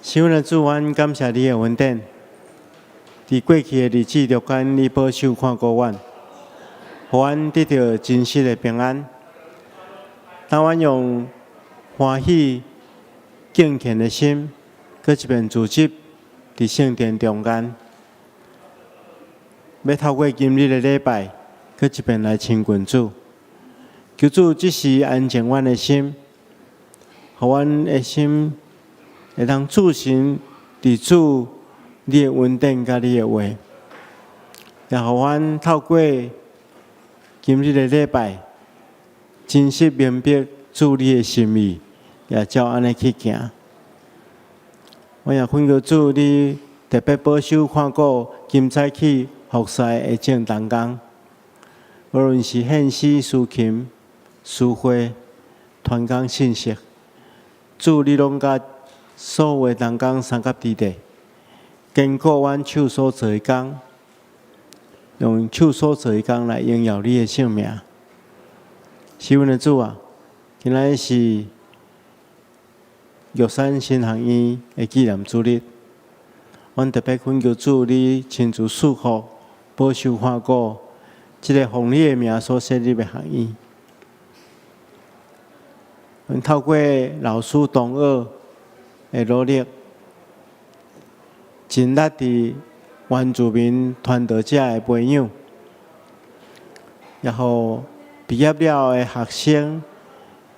是阮的主，阮感謝你的恩典。佇過去的日子中間，你保守看顧阮，予阮得著真實的平安。當阮用歡喜敬虔的心，閣一遍聚集佇聖殿中間，欲透過今日的禮拜，閣一遍來親近主。求主這時安靜阮的心，予阮的心會當注神佇主你的恩典佮你的話，也予阮透過今日的禮拜，真實明白主你的心意，也照按呢去行。我也懇求主你特別保守看顧今早起服侍的眾同工，無論是獻詩、司琴、司會、傳講信息，主你攏佮所有同工相佮佇咧，堅固阮手所做的工，用手所做的工來榮耀你的聖名。是阮的主啊，今仔日是玉山神學院的紀念主日，阮特別懇求主你親自賜福、保守看顧這个奉你的名所設立的學院。阮透過老師同學的努力，盡力佇原住民傳道者的培養，也予畢業了的學生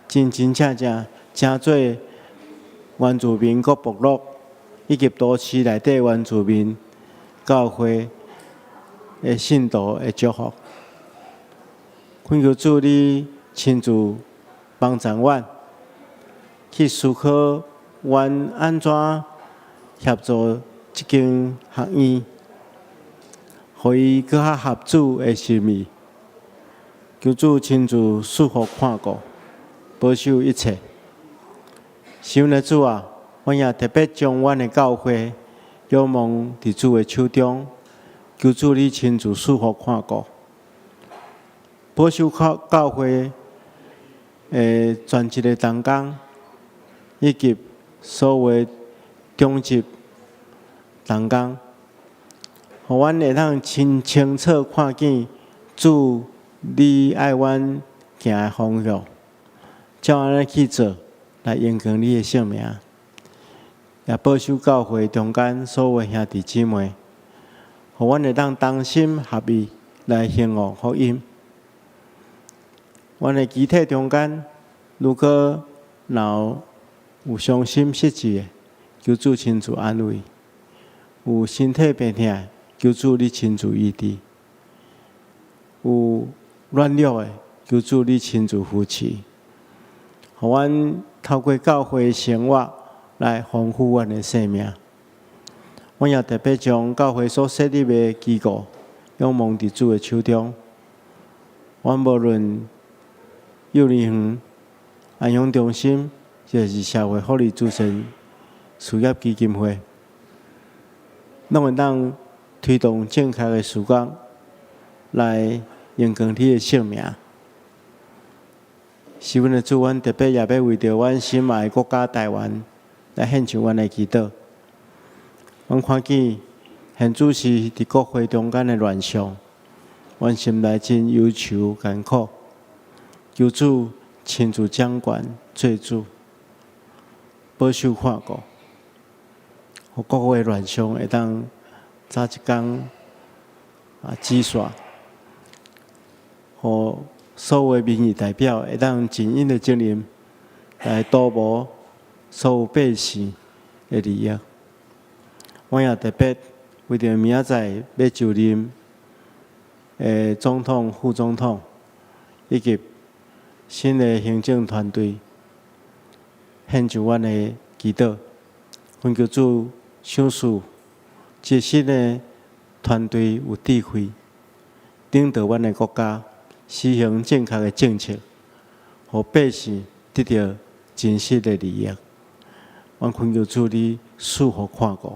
真真正正成做原住民閣部落以及都市內底原住民教會的信徒的祝福。懇求主你親自幫助阮，去思考阮按怎協助這間學院，予伊閣較合主的心意。求主親自賜福看顧，保守一切。是阮的主啊，阮也特別將阮的教會仰望佇主的手中，求主你親自賜福看顧，保守教教會的全職的同工，以及所有長執同工，予阮會當真清楚看見主你愛阮行的方向，照按呢去做，來榮光你的聖名，也保守教會中間所有兄弟姊妹，予阮會當同心合意來興旺福音。阮的肢體中間，如果若有傷心失志的，求主親自安慰；有身體病痛的，求主你親自醫治；有軟弱的，求主你親自扶持。予阮透過教會的生活來豐富阮的生命。阮也特別將教會所設立的機構仰望佇主的手中。阮無論幼兒園、安養中心，抑是社會福利慈善事業基金會，攏會當推動正確的事工，來榮光你的聖名。是阮的主，阮特別也欲為著阮心愛的國家台灣來獻上阮的祈禱。阮看見現此時佇國會中間的亂象，阮心內真憂愁艱苦。求主親自掌權做主，保守看顧，予國會亂象會當早一工止煞，予所有民意代表會當盡𪜶的責任來圖謀所有百姓的利益。我也特別為著明仔載欲就任的總統、副總統以及新的行政團隊，獻上阮的祈禱，懇求主賞賜這新的團隊有智慧，領導阮的國家，實行正確的政策，予百姓得著真實的利益。阮懇求主你賜福看顧，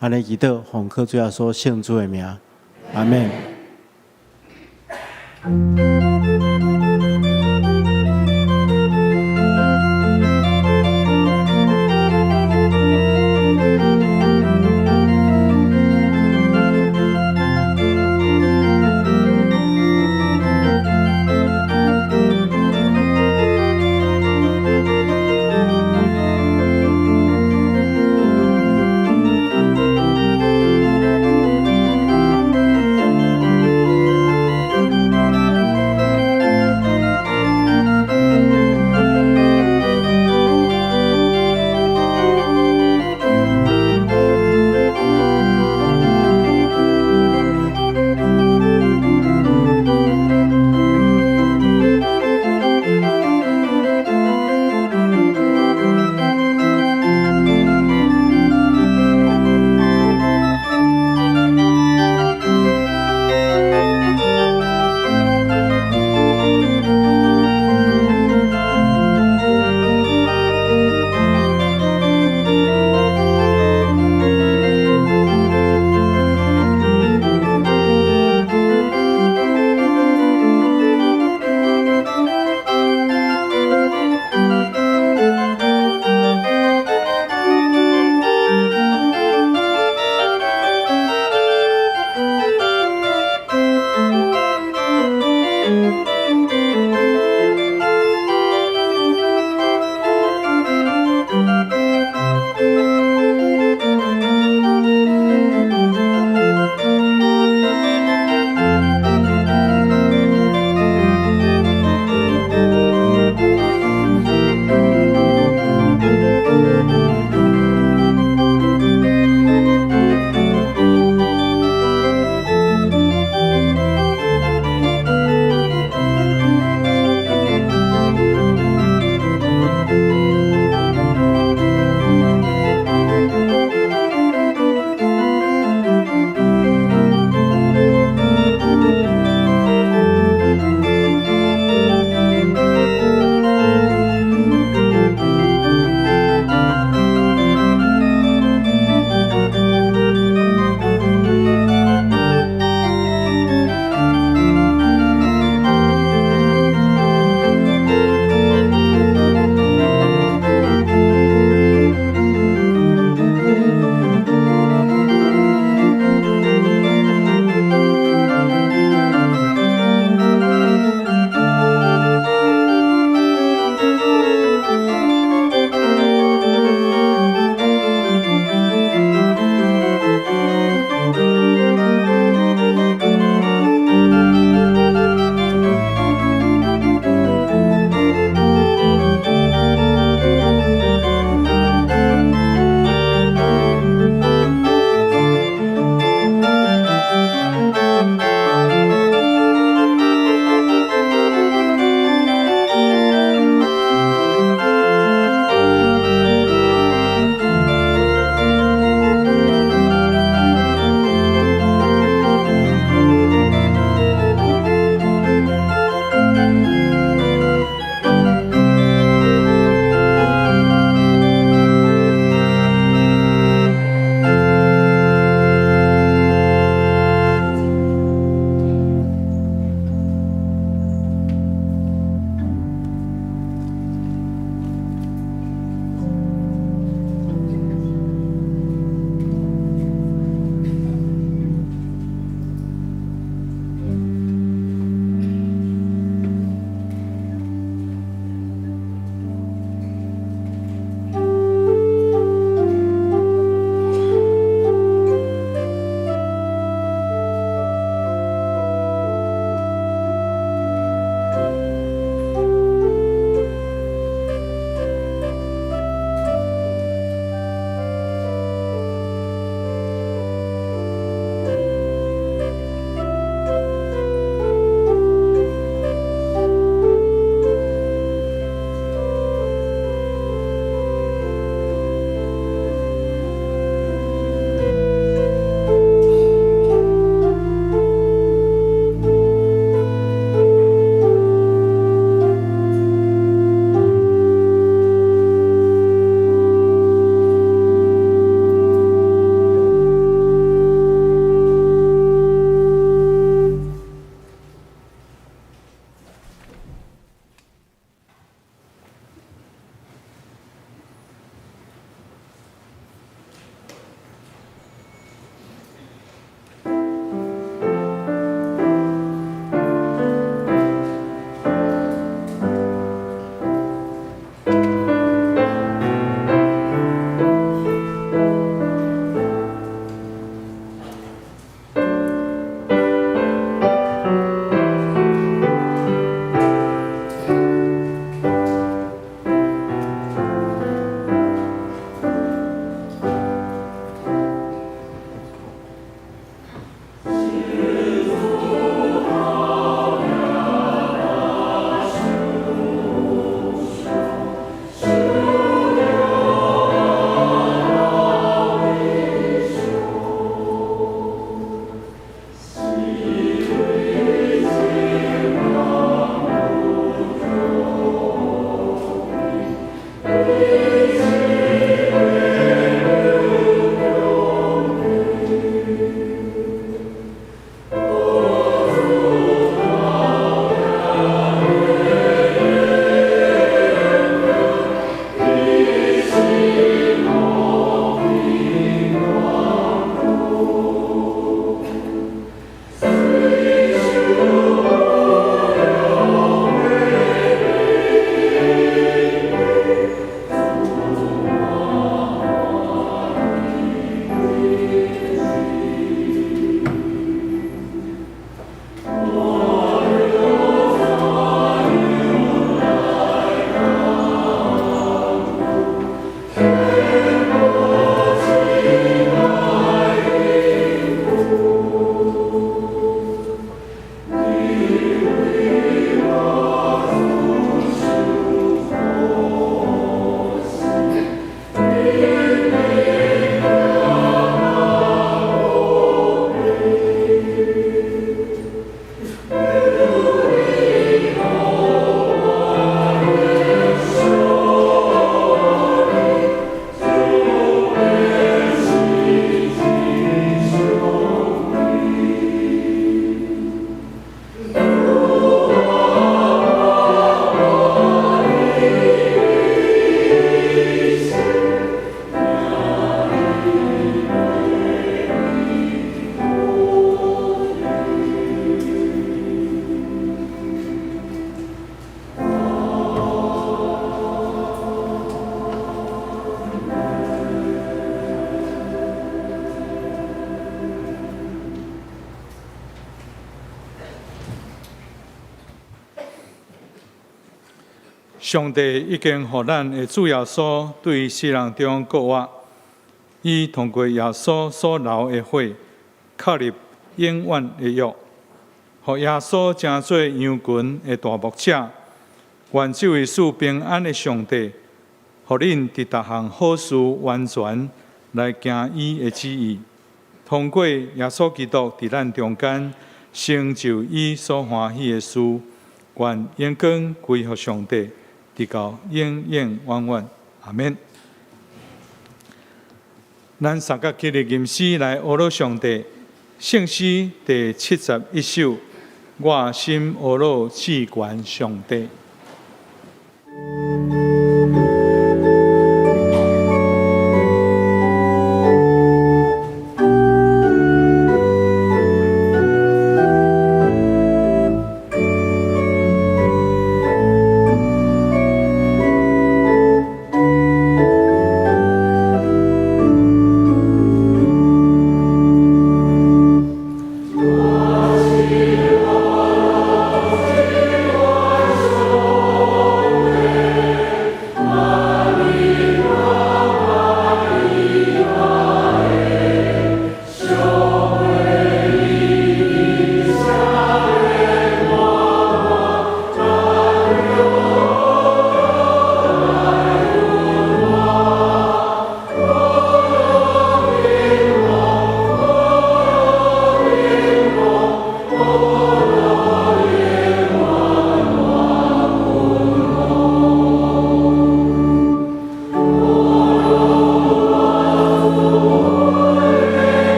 按呢祈禱，奉靠主耶穌聖子的名，阿們。上帝已經予咱的主耶穌對死人中復活，伊通過耶穌所流的血，確立永遠的約，予耶穌成做羊群的大牧者。願這位賜平安的上帝，予恁佇逐項好事完全來行伊的旨意，通過耶穌基督佇咱中間成就伊所歡喜的事。願榮光歸予上帝，直到永永遠遠。阿們。咱三角起立吟詩來呵咾上帝，聖詩第71首，我心呵咾至懸上帝。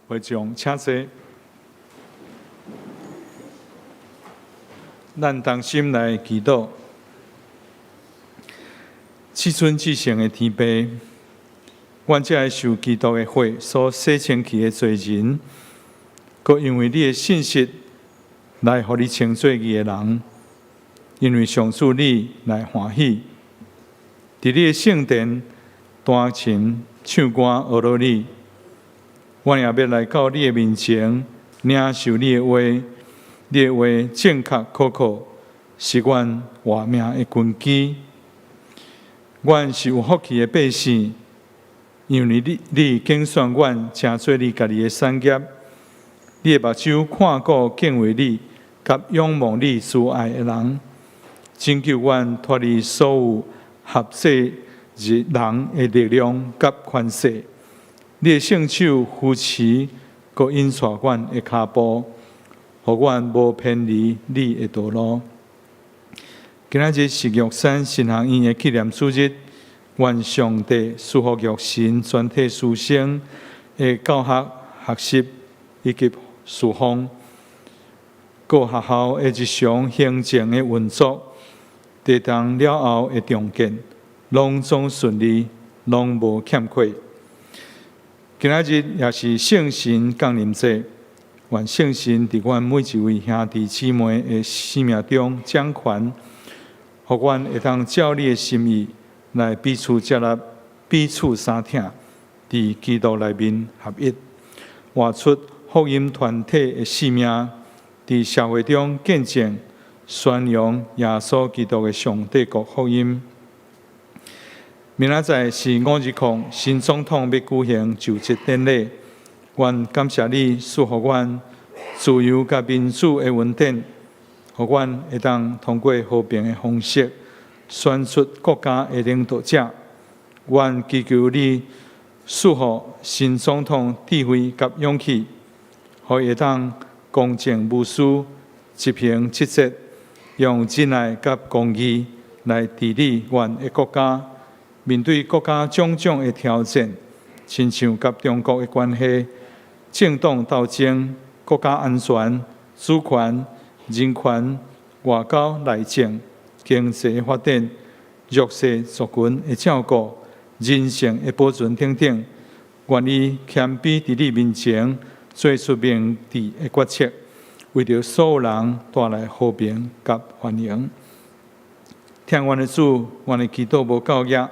會眾請坐，咱同心來祈禱。至尊至聖的天父，阮這个受基督的血所洗清去的罪人，閣因為你的信實來予你稱做義的人，因為上主你來歡喜，佇你的聖殿彈琴唱歌呵咾你，阮也欲來到你的面前，領受你的話，你的話正確可靠，是阮活命的根基。阮是有福氣的百姓，因為你揀選阮，成做你家己的產業。你的目睭看顧敬畏你，佮仰望你慈愛的人，拯救阮脫離所有轄制人的力量佮權勢。你的聖手扶持，閣引帶阮的跤步，予阮無偏離你的道路。今仔日是玉山神學院的紀念主日，願上帝賜福玉神全體師生的教學、學習以及事奉，閣學校的日常行政的運作，地動了後的重建，攏總順利，攏無欠缺。今仔日也是聖神降臨節，願聖神佇阮每一位兄弟姊妹的生命中掌權，予阮會當照你的心意來彼此接納、彼此相疼，佇基督內面合一，活出福音團體的使命，佇社會中見證宣揚耶穌基督的上帝國福音。明仔載是5/20新總統欲舉行就職典禮，願感謝你賜予阮自由佮民主的恩典，予阮會當通過和平的方式選出國家的領導者。願祈求你賜予新總統智慧佮勇氣，予伊會當公正無私、執行職責，用仁愛佮公義來治理阮的國家。面對國家種種的挑戰，親像佮中國的關係、政黨鬥爭、國家安全、主權、人權、外交內政、經濟發展、弱勢族群的照顧、人性的保存等等，願伊謙卑佇你面前，做出明智的決策，為著所有人帶來和平佮繁榮。疼阮的主，阮的祈禱無夠額，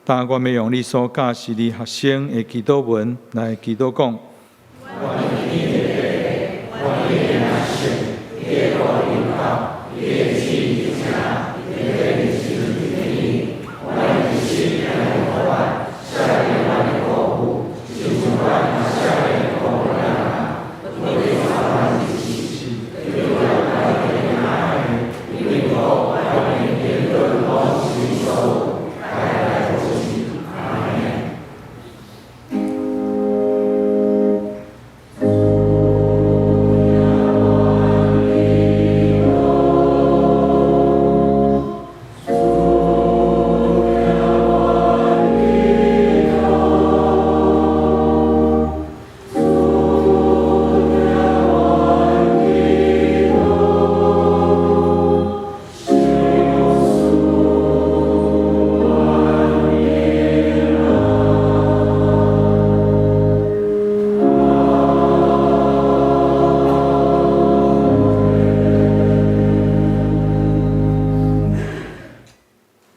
但阮欲用你所教示你學生的祈禱文來祈禱講。願天的父，願你的名聖，你的國臨到，你的旨意成，佇地親像佇天。阮的日食今日予阮，赦免阮的過誤，親像阮也赦免過誤的人。毋通帶阮入試，救阮脫離兇的，因為國、權柄、榮耀攏是你所有，代代無止。阿們。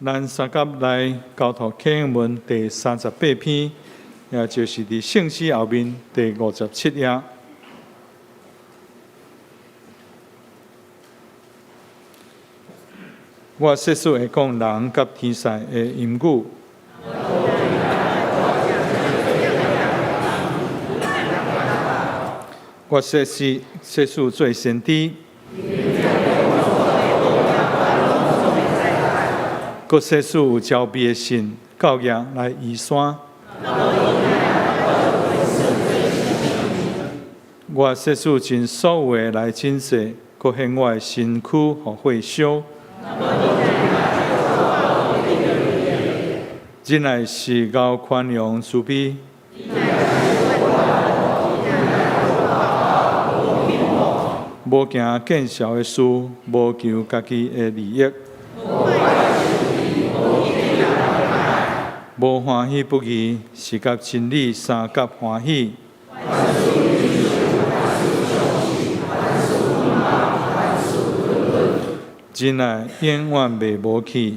咱三甲來交託啟應文第38篇，也就是佇聖詩後面第57頁。我細細會講人佮天使的言語。我細細細細做先知。閣細細有招秘的信，教額來移山。我細細盡所有的來診濟，閣獻我的身軀予火燒。忍耐是𠢕寬容慈悲。無行見笑的事，無求家己的利益。無歡喜不義，是佮真理相佮歡喜。仁愛永遠袂無去。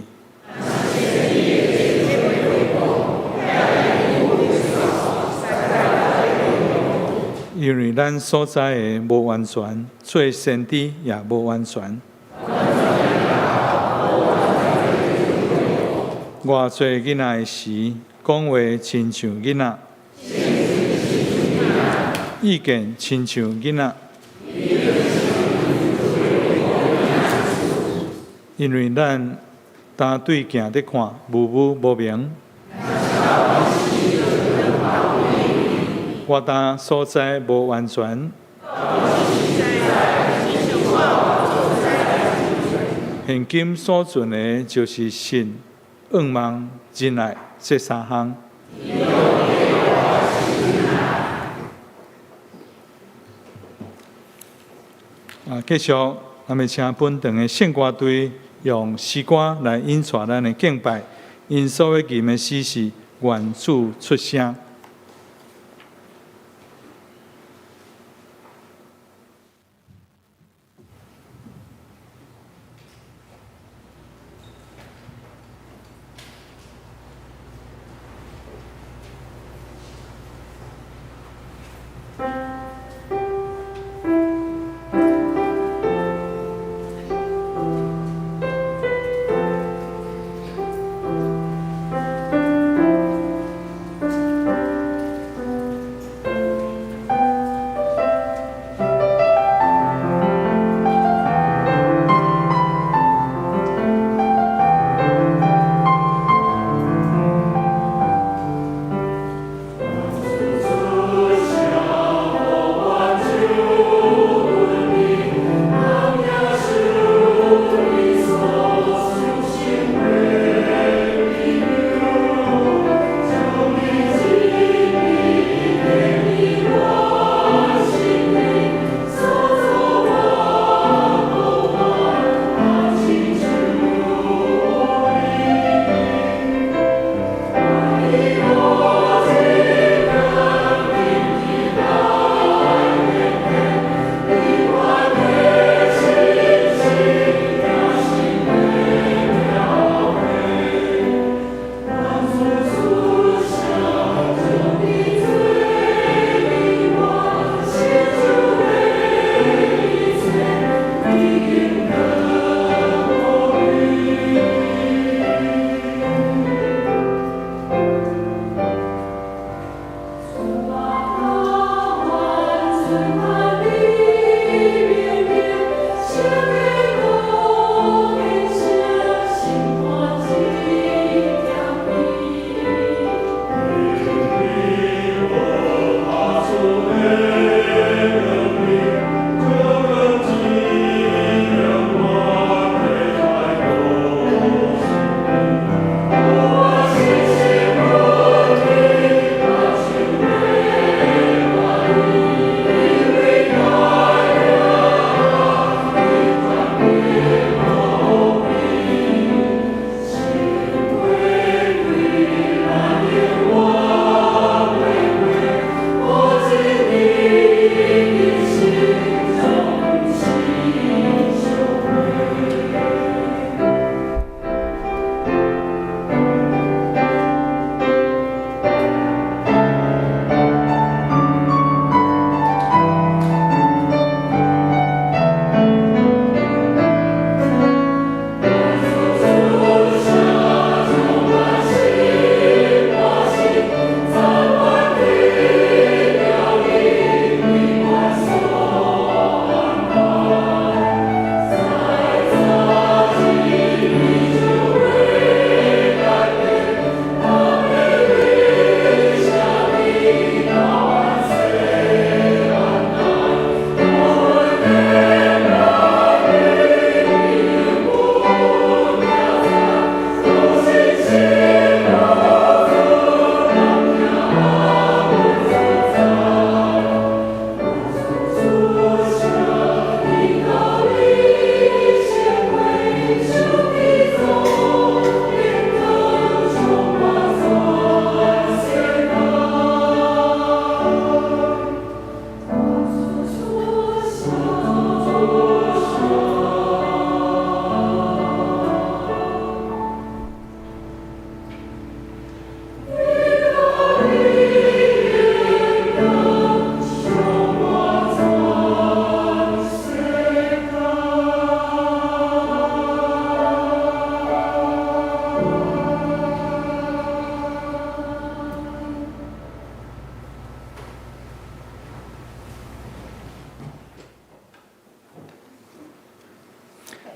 因為咱所知的無完全，做先知也無完全。我做囡仔的時，講話親像囡仔，意見親像囡仔。因為咱焦對鏡咧看，模糊無明。我焦所知無完全。現今所存的，就是信、盼望、仁愛這三項。啊，繼續，咱們請本堂的聖歌隊用詩歌來引帶咱的敬拜。𪜶所欲吟的詩是《願主出聲》。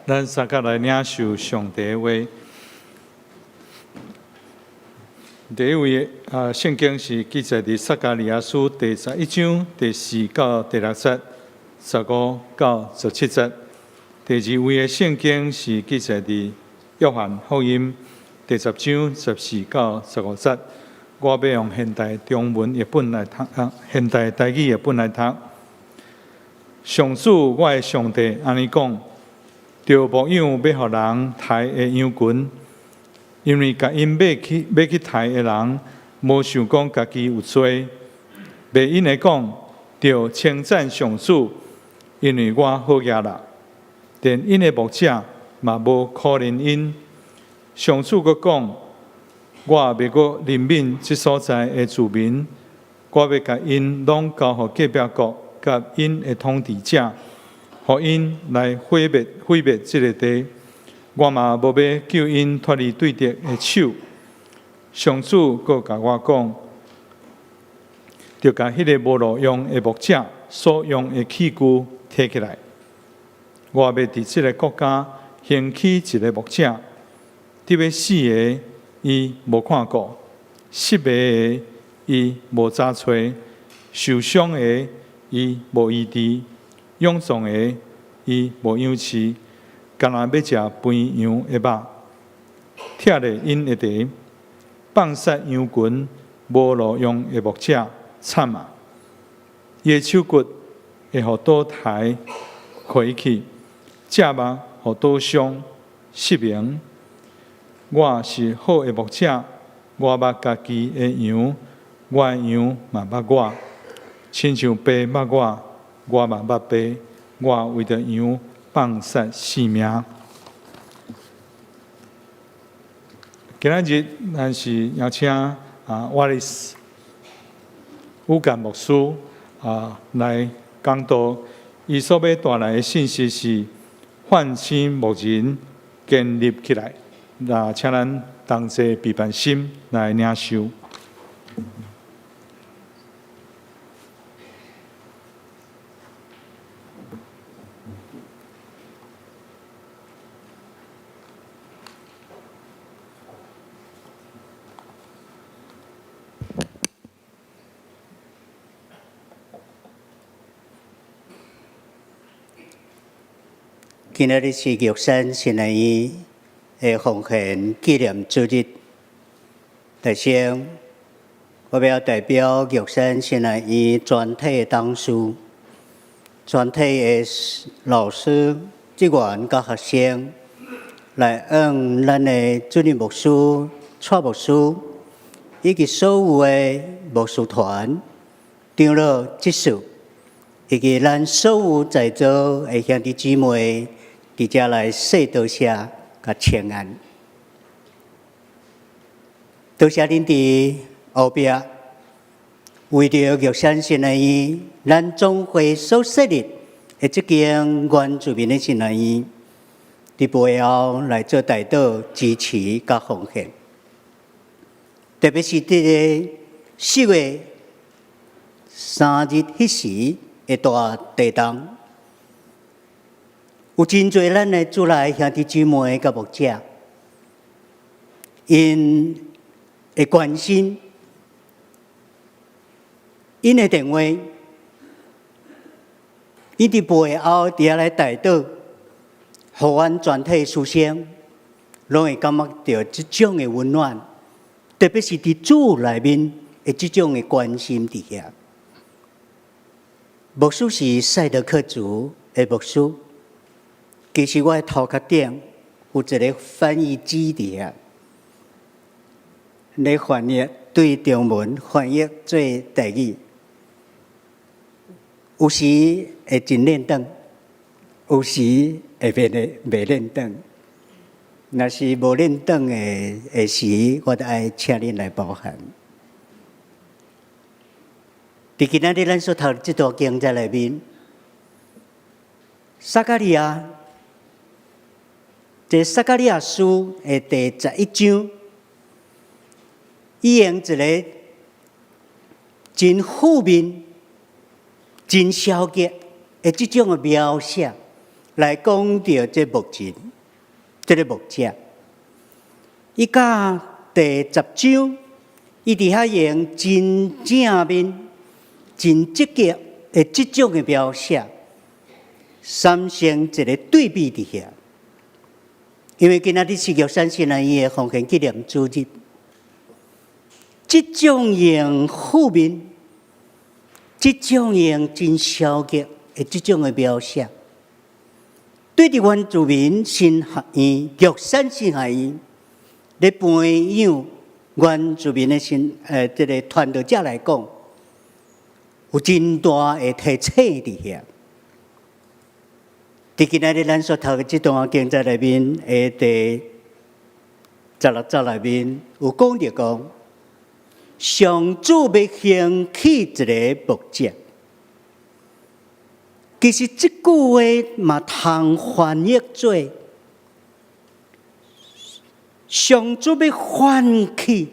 咱三甲來領受上帝的話。第一位啊，聖經是記載佇撒迦利亞書第十一章第四到第六節，十五到十七節。第二位的聖經是記載佇約翰福音第十章十四到十五節。我欲用現代中文譯本來讀，啊，現代台語譯本來讀。上主，我的上帝，按呢講，著牧養欲予人刣的羊群，因為共𪜶買去刣的人，無想講家己有罪，袂用的講，著稱讚上主，因為我好額啦。連𪜶的牧者嘛無可憐𪜶。上主閣講，我袂閣憐憫這所在的住民，我欲共𪜶攏交予隔壁國佮𪜶的統治者，予𪜶來毀滅這个地。我嘛無欲救𪜶脫離對敵的手。上主閣共我講，著共彼个無路用的牧者所用的器具提起來。我欲佇這个國家興起一个牧者，得欲死的伊無看顧，失迷的伊無查揣，受傷的伊無醫治，勇壯的伊無養飼，干焦欲食肥羊的肉，拆裂𪜶的蹄，放殺羊群無路用的牧者，慘啊！伊的手骨會予倒刣開去，脊肉予刀傷失明。我是好的牧者，我捌家己的羊，我的羊嘛捌我，親像爸捌我，我嘛捌爸。我為著羊放殺性命。今仔日咱是邀請啊，瓦利斯武干牧師啊來講道，伊所欲帶來的信息是喚醒牧人建立起來。那請咱同齊備辦心來領受。今仔日是玉山神學院的奉獻紀念主日，首先我欲代表玉山神學院全體董事、全體的老師、職員佮學生，來向咱的主任牧師、蔡牧師以及所有的牧師團、長老、執事，以及咱所有在座的兄弟姊妹，佇遮來說多謝佮請安。多謝恁佇後壁為著玉山神學院，咱總會所設立的這間原住民的神學院，佇背後來做代禱支持佮奉獻。特別是佇個4月3日彼時的大地動，有真濟咱的主內兄弟姊妹佮牧者，𪜶會關心，𪜶的電話，𪜶佇背後佇遐來代禱，予阮全體師生攏會感覺著這種的溫暖，特別是佇主內面的這種的關心佇遐。牧師是賽德克族的牧師，其實我的頭殼頂有一个翻譯機佇遐，咧翻譯對中文翻譯做台語，有時會真輪轉，有時會袂輪轉。若是無輪轉的時，我就愛請恁來包涵。佇今仔日咱所讀這段經節內面，撒迦利亞，這撒迦利亞書的第十一章，伊用一个真負面、真消極的這種的描寫，來講著這牧人，這个牧者。伊佮第10章，伊佇遐用真正面、真積極的這種的描寫，產生一个對比佇遐。因為今仔日是玉山神學院的奉獻紀念主日，這種用負面、這種用真消極的這種的描寫，對佇原住民神學院、玉山神學院咧培養原住民的神這个傳道者來講，有真大的提醒佇遐。佇今仔日咱所讀的這段經節內面的第16節內面，有講著講，上主欲興起一个牧者。其實這句話嘛通翻譯做，上主欲喚起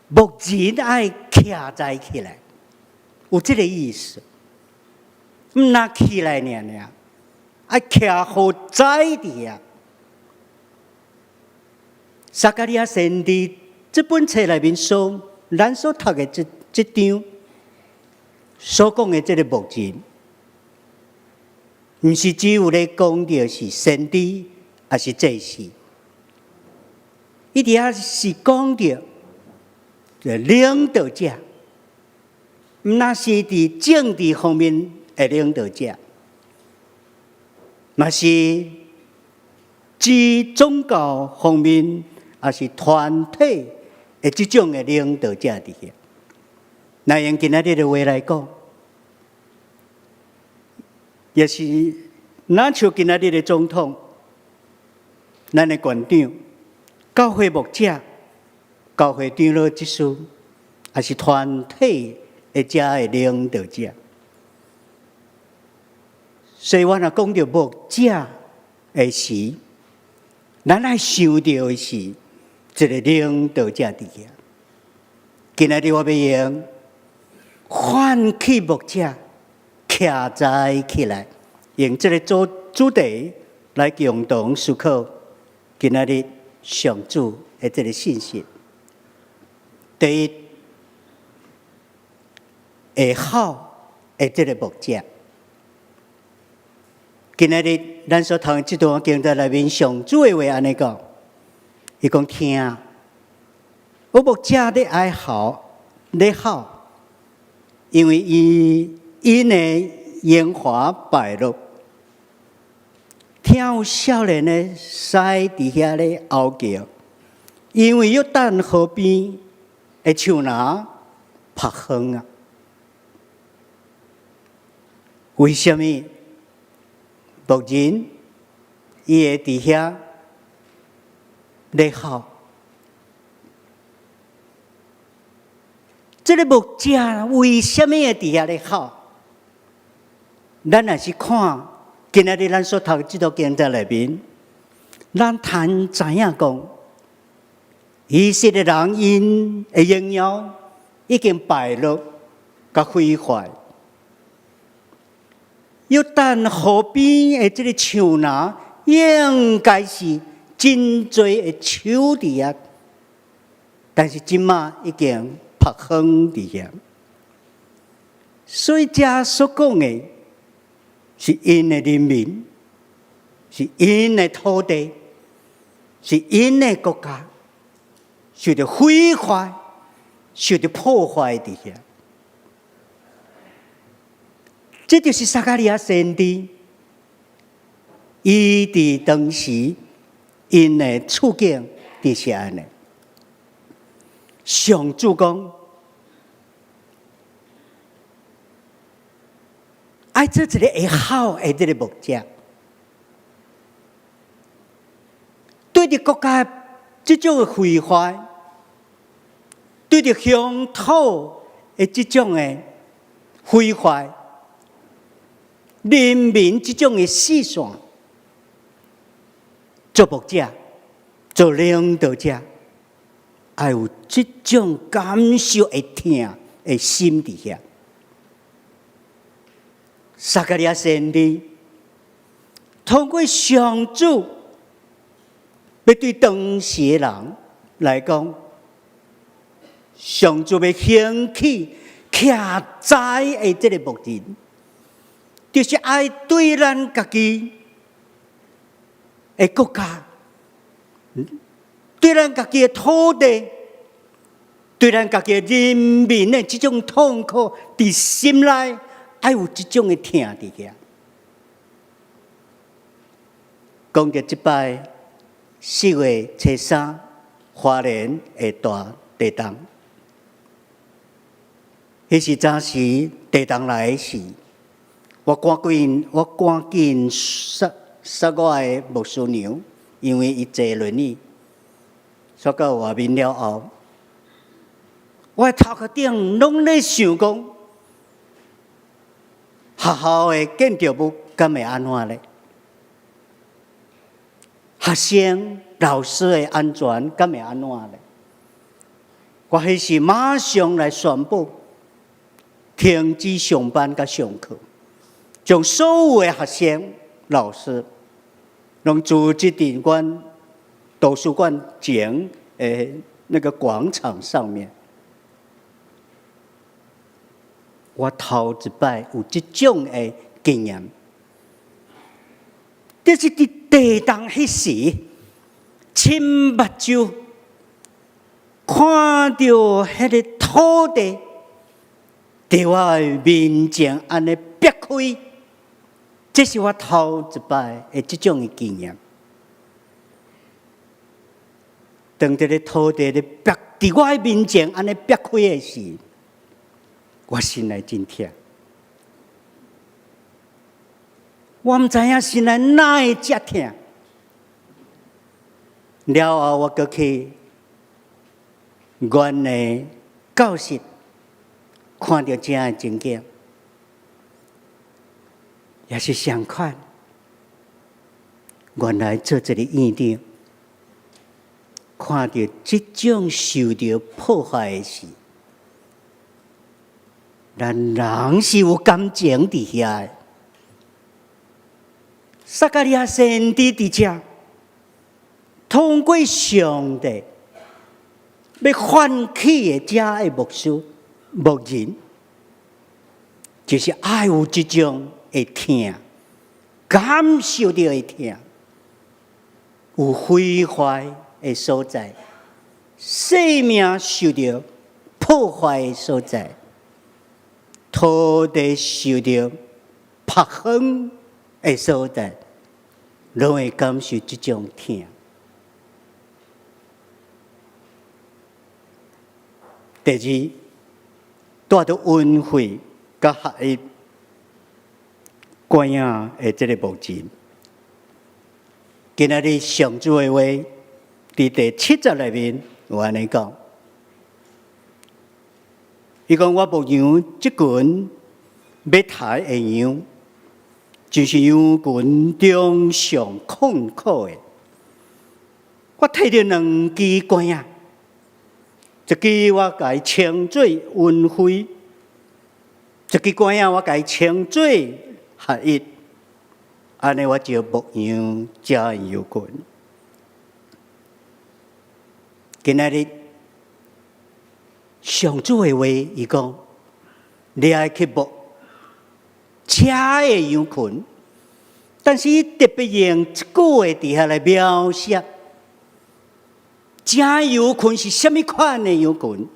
牧人愛徛在起來，有這个意思。毋若起來爾爾，愛徛好在佇遐。撒迦利亞先知這本冊內面所咱所讀的這這章所講的這个牧人，毋是只有咧講著是先知，抑是祭司。伊佇遐是講著領導者，毋若是佇政治方面的領導者，嘛是指宗教方面，抑是團體的這種的領導者佇遐。若用今仔日的話來講，也是若像今仔日的總統、咱的縣長、教會牧者、教會長老執事，抑是團體的遮的領導者。所以我若講著牧者的時，咱愛想著的是一个領導者佇遐。今仔日我欲用喚起牧者徛在起來，用這个主主題來共同思考今仔日上主的這个信息。第一，會吼的這个牧者。今仔日咱所讀的這段經節內面，上主的話按呢講，伊講聽，有牧者咧哀嚎，咧吼，因為伊𪜶的榮華敗落，聽有少年的獅佇遐咧嗷叫，因為約旦河邊的樹林曝荒啊！為啥物牧人伊會佇遐咧吼？這个牧者為啥物會佇遐咧吼？咱若是看今仔日咱所讀的這段經節內面，咱通知影講，以色列人𪜶的榮耀已經敗落佮毀壞。約旦河邊的這个樹林，應該是真濟的樹佇遐，但是這馬已經曝荒佇遐。所以這所講的是𪜶的人民，是𪜶的土地，是𪜶的國家，受著毀壞、受著破壞佇遐。這就是撒迦利亞先知，伊佇當時𪜶的處境就是按呢。上主講，愛做一个會吼的這个牧者，對著國家這種的毀壞，對著鄉土的這種的毀壞，人民這種的死線，做牧者、做領導者，愛有這種感受的疼的心佇遐。撒迦利亞先知通過上主，欲對當時的人來講，上主欲興起徛在的這个牧人，就是愛對咱家己的國家，對咱家己的土地，對咱家己的人民的這種痛苦，佇心內愛有這種的疼佇遐。講著這擺4月初3，花蓮的大地動，彼時早時地動來的時，我趕緊煞煞我的牧師娘，因為伊坐輪椅，煞到外面了後，我的頭殼頂攏咧想講，學校的建築物敢會按怎咧？學生、老師的安全敢會按怎咧？我彼時馬上來宣布停止上班佮上課，將所有的學生、老師攏組織佇阮圖書館前的那個廣場上面。我頭一擺有這種的經驗，就是佇地動彼時，親目睭看著彼个土地佇我的面前按呢煏開，這是我頭一擺的這種的經驗。當這个土地咧煏佇我的面前按呢煏開的時，我心內真疼。我毋知影心內哪會遮疼。了後，我閣去阮的教室，看著這樣的情景，也是相款。原來做一个院長，看著這種受著破壞的事，咱人是有感情佇遐的。撒迦利亞先知佇遮，通過上帝欲喚起的遮的牧師、牧人，就是愛有這種的疼，感受著的疼，有毀壞的所在，生命受著破壞的所在，土地受著曝風的所在，攏會感受這種疼。第二，帶著恩惠佮合一管養的這个牧人。今仔日上主的話，佇第七節內面有按呢講，伊講我牧養這群欲刣的羊，就是羊群中上困苦的。我提著兩支竿仔，一支我共伊稱做恩惠，一支竿仔我共伊稱做合一。按呢，我就牧養遮羊群。今仔日上主的話，伊講，你愛去牧遮的羊群，但是伊特別用一句話佇遐來描寫，遮羊群是啥物款的羊群？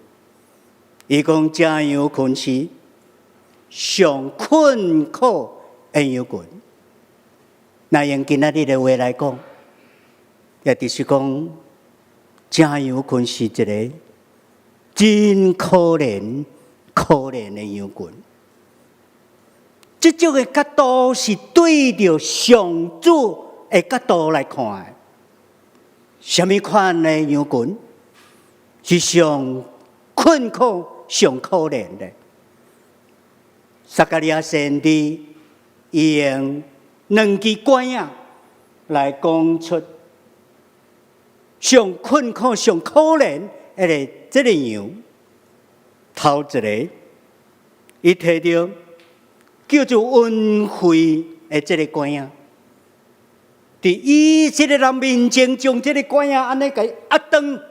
伊講遮羊群是上困苦的羊群。若用今仔日的話來講，也就是講，遮羊群是一个真可憐、可憐的羊群。這種的角度是對著上主的角度來看的。啥物款的羊群是上困苦、上可憐的？撒迦利亞先知伊用兩支竿仔來講出上困苦、上可憐的這个羊。頭一个，伊提著叫做恩惠的這个歌仔。佇以色列人面前，將這个歌仔按呢共壓斷，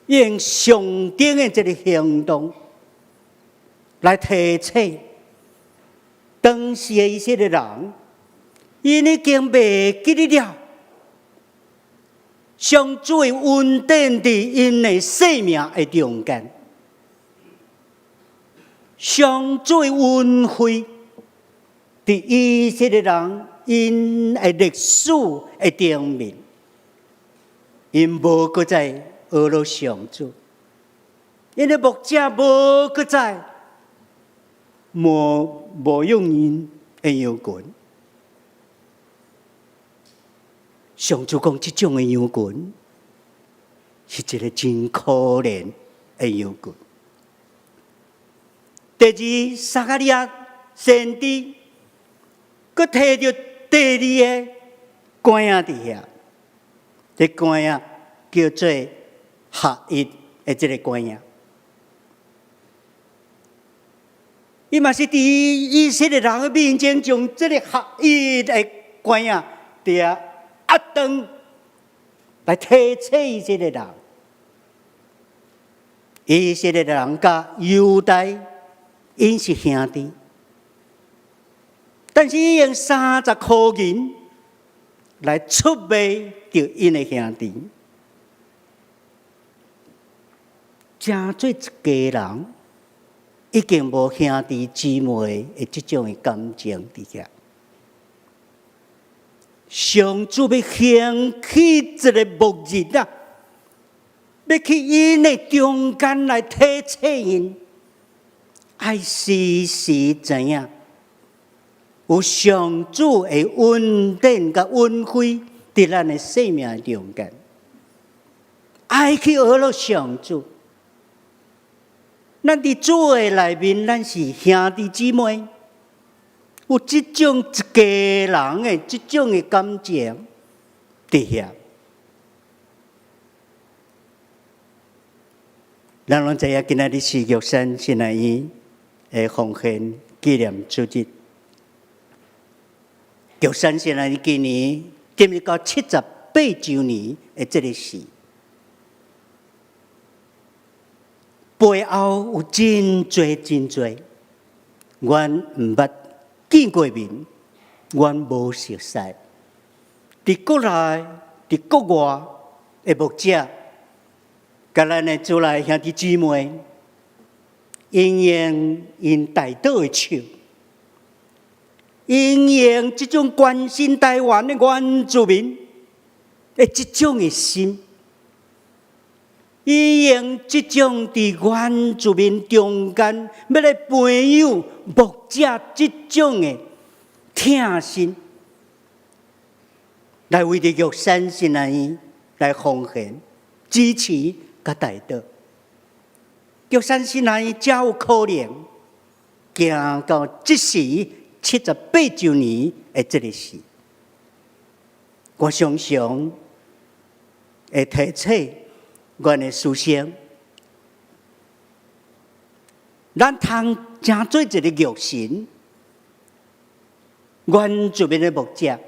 用上頂的這个行動來提醒當時的以色列人，𪜶已經袂記得了上主的恩典佇𪜶的生命的中間，上主的恩惠佇以色列人𪜶的歷史的頂面，𪜶無閣再學了上主，𪜶的牧者無閣再牧養𪜶的羊群。上主講，這種的羊群是一个真可憐的羊群。第二，撒迦利亞先知閣提著第二个歌仔佇遐，這歌仔叫做合一的這个歌仔。伊嘛是佇以色列人的面前，將這个合一的歌仔佇遐壓斷，來提醒以色列人。以色列人佮猶大𪜶是兄弟，但是伊用30箍銀來出賣著𪜶的兄弟，成做一家人，已經無兄弟姊妹的這種的感情佇遐。上主欲興起一个牧人啊，欲去𪜶的中間來提醒𪜶，愛時時知影有上主的恩典佮恩惠佇咱的生命中間，愛去學了上主。咱佇主的內面，咱是兄弟姊妹，有這種一家人的這種的感情佇遐。咱攏知影，今仔日是玉山神學院的奉獻紀念主日。玉山神學院今年進入到78週年的這个時，背後有真濟真濟，阮毋捌見過面，阮無熟似。佇國內、佇國外的牧者，佮咱的主內兄弟姊妹，𪜶用𪜶代禱的手，𪜶用這種關心台灣的原住民的這種的心，伊用這種佇原住民中間欲來培養牧者這種的疼心，來為著玉山神學院來奉獻、支持佮代禱。玉山神學院才有可能行到這時78週年的這个時，我常常會提醒阮的師生，咱通成做一个玉神，原住民的牧者，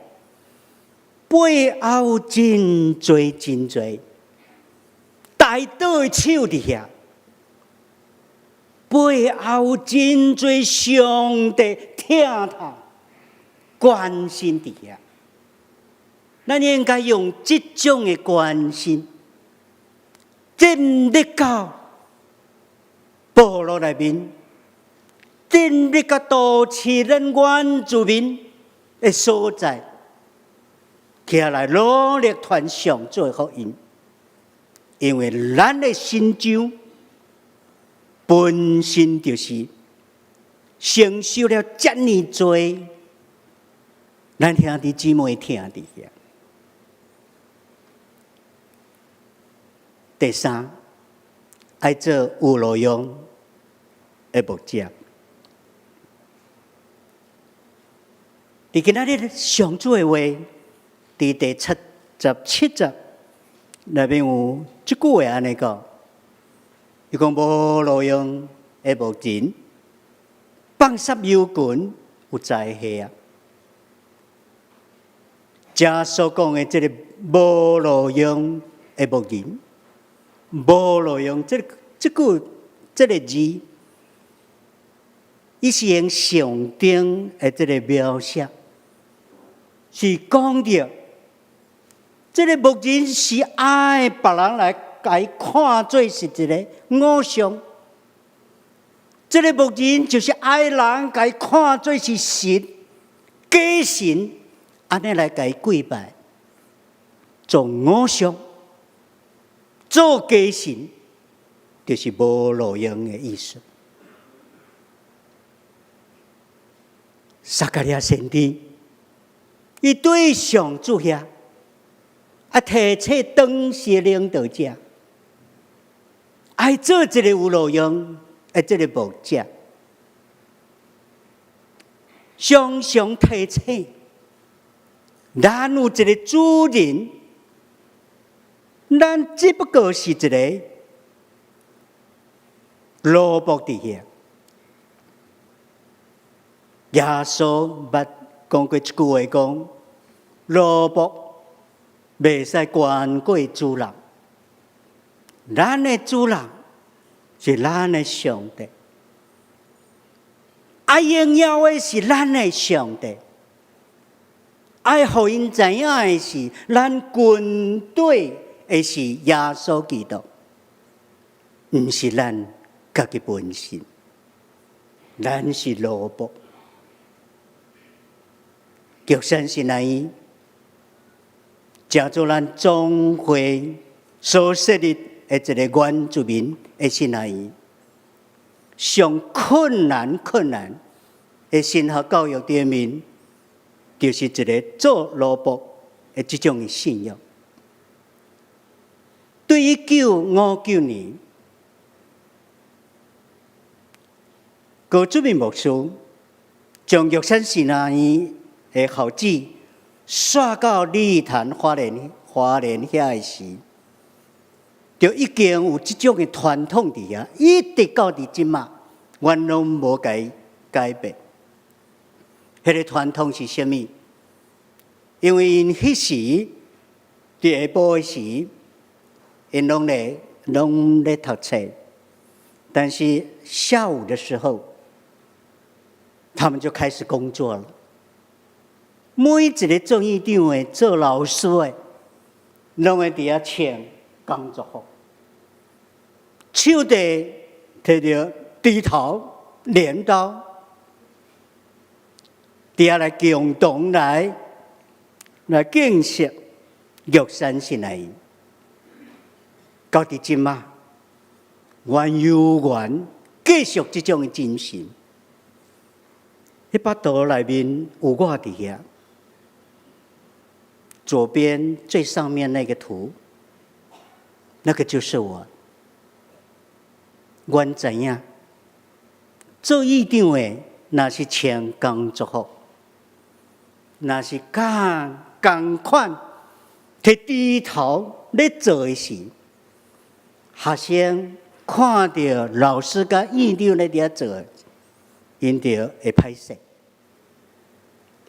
背後真濟真濟代禱的手佇遐，背後真濟上帝疼痛關心佇遐，咱應該用這種的關心，進入到部落內面，進入到都市咱原住民的所在，起來努力傳上主的福音，因為咱的神像本身就是承受了遮爾濟咱兄弟姊妹疼佇遐。第三，愛做有路用的牧者。佇今仔日上主的話，佇第77節內面有這句話按呢講，伊講無路用的牧人，放殺羊群有災禍啊！遮所講的這个無路用的牧人，無路用這个這句這个字，伊是用象徵的這个描寫，是講著這个牧人是愛別人來共伊看做是一个偶像。這个牧人就是愛人共伊看做是神、假神，按呢來共伊跪拜，做偶像、做假神，就是無路用的意思。撒迦利亞先知，伊對上主遐，啊，提醒當時的領導者，愛做一个有路用的這个牧者，常常提醒，咱有一个主人，咱只不過是一个奴僕佇遐。耶穌捌講過一句話，講奴僕袂使懸過主人，咱的主人是咱的上帝，愛榮耀的是咱的上帝，愛予𪜶知影的是咱軍隊的是耶穌基督，毋是咱家己本身，咱是奴僕。玉山神學院，成做咱總會所設立的一个原住民的神學院，上困難困難的神學教育頂面，就是一个做奴僕的這種的信仰。對1959年，高主任牧師將玉山神學院的校址徙到鯉潭花蓮花蓮遐的時，就已經有這種的傳統佇遐，一直到佇這馬，阮攏無共伊改變。彼个傳統是啥物？因為𪜶彼時佇下晡的時，𪜶攏咧讀冊，但是下午的時候，他們就開始工作了。每一个做院長的、做老師的，攏會佇遐穿工作服，手底提著鋤頭、鐮刀，佇遐來共同來建設玉山神學院。到佇這馬，阮猶原繼續這種的精神。彼幅圖內面有我佇遐。左邊最上面那個圖，那個就是我。阮知影，做院長的若是穿工作服，若是佮仝款提鋤頭咧做的時，學生看著老師佮院長咧佇遐做，𪜶就會歹勢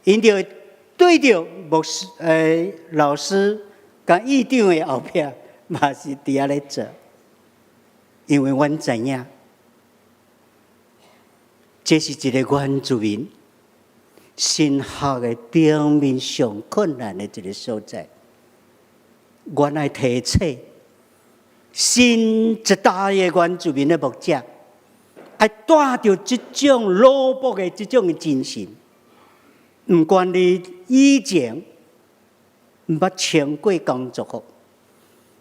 ，𪜶就會對著牧師、老師佮院長的後壁，嘛是佇遐咧做，因為阮知影，這是一个原住民神學的頂面上困難的一个所在。阮愛提醒新一代的原住民的牧者，愛帶著這種奴僕的這種的精神。毋管你以前毋捌穿過工作服，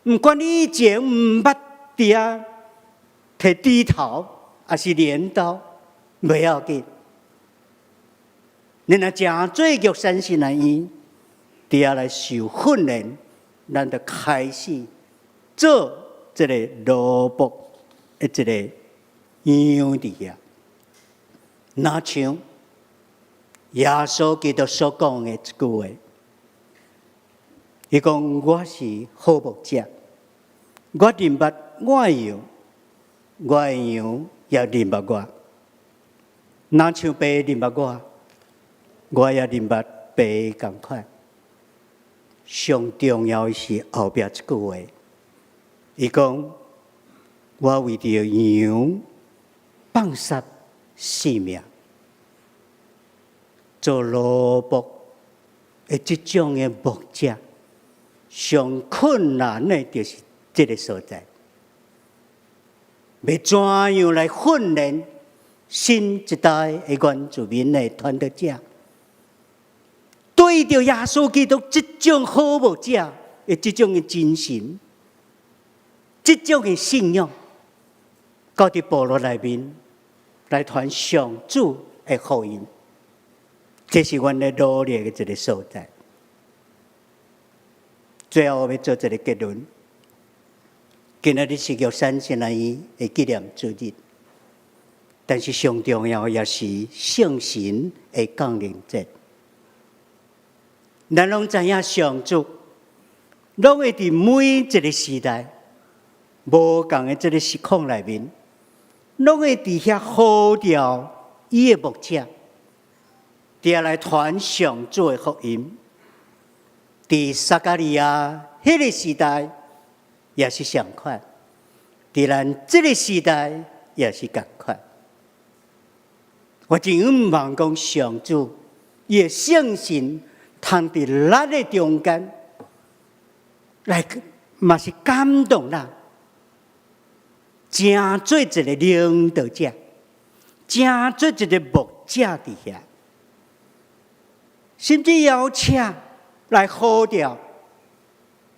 毋管你以前毋捌佇遐提鋤頭，抑是鐮刀，袂要緊。你若誠做玉山神學院，佇遐來受訓練，咱就開始做這个奴僕的這个樣佇遐。若像耶穌基督所講的一句話，伊講我是好牧者，我認捌我的羊，我的羊也認捌我。若像爸認捌我，我也認捌爸仝款。上重要的是後壁這句話，伊講：我為著羊放捨性命，做奴僕的這種的牧者，上困難的就是這个所在。欲怎樣來訓練新一代的原住民的傳道者？對著耶穌基督這種好牧者的這種的精神，這種的信仰，到佇部落內面來傳上主的福音，這是阮咧努力的一个所在。最後我欲做一个結論。今仔日是玉山神學院的紀念主日，但是上重要也是聖神的降臨節。咱攏知影上主，攏會佇每一个時代，無仝的這个時空內面，攏會佇遐呼召伊的牧者，佇遐來傳上主的福音。佇撒迦利亞彼个時代也是相款，佇咱這个時代也是仝款。我真向望講上主伊的聖神通佇咱的中間來，嘛是感動咱，成做一个領導者，成做一个牧者佇遐，甚至邀請來呼召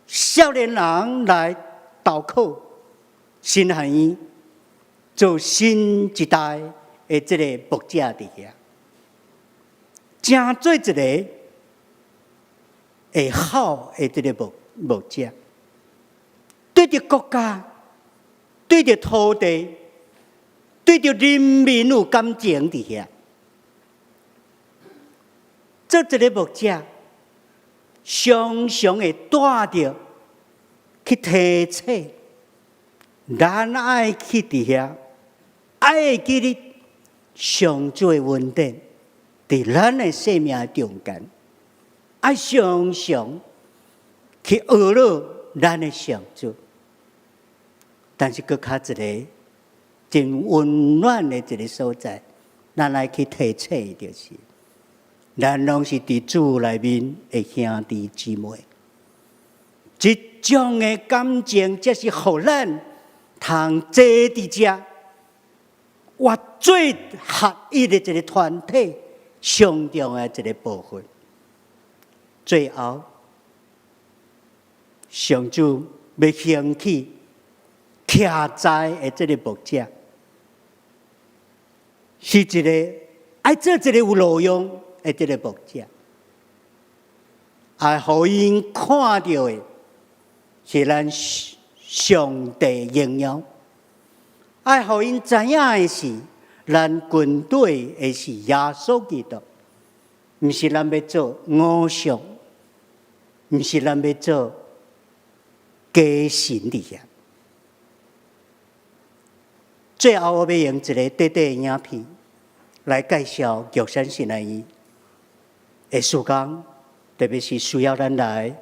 少年人來投靠神學院，做新一代的這个牧者佇遐，成做一个會好的這个牧者，對著國家、對著土地、對著人民有感情佇遐，做一个牧者，常常會帶著去提醒，咱愛去佇遐，愛會記得上主的恩典，佇咱的生命中間，愛常常去學了咱的上主。但是閣較一个真溫暖的一个所在，咱愛去提醒的就是，咱攏是佇主內面的兄弟姊妹，這種的感情，才是予咱通坐佇遮，活做合一的一个團體，上重要的一个部分。最後，上主欲興起徛在的這个牧者，是一个愛做一个有路用的這个牧者，愛予𪜶看著的是咱上帝榮耀，愛予𪜶知影的是咱軍隊的是耶穌基督，毋是咱欲做偶像，毋是咱欲做假神佇遐。最後，我欲用一个短短的影片來介紹玉山神學院的事工，特別是需要咱來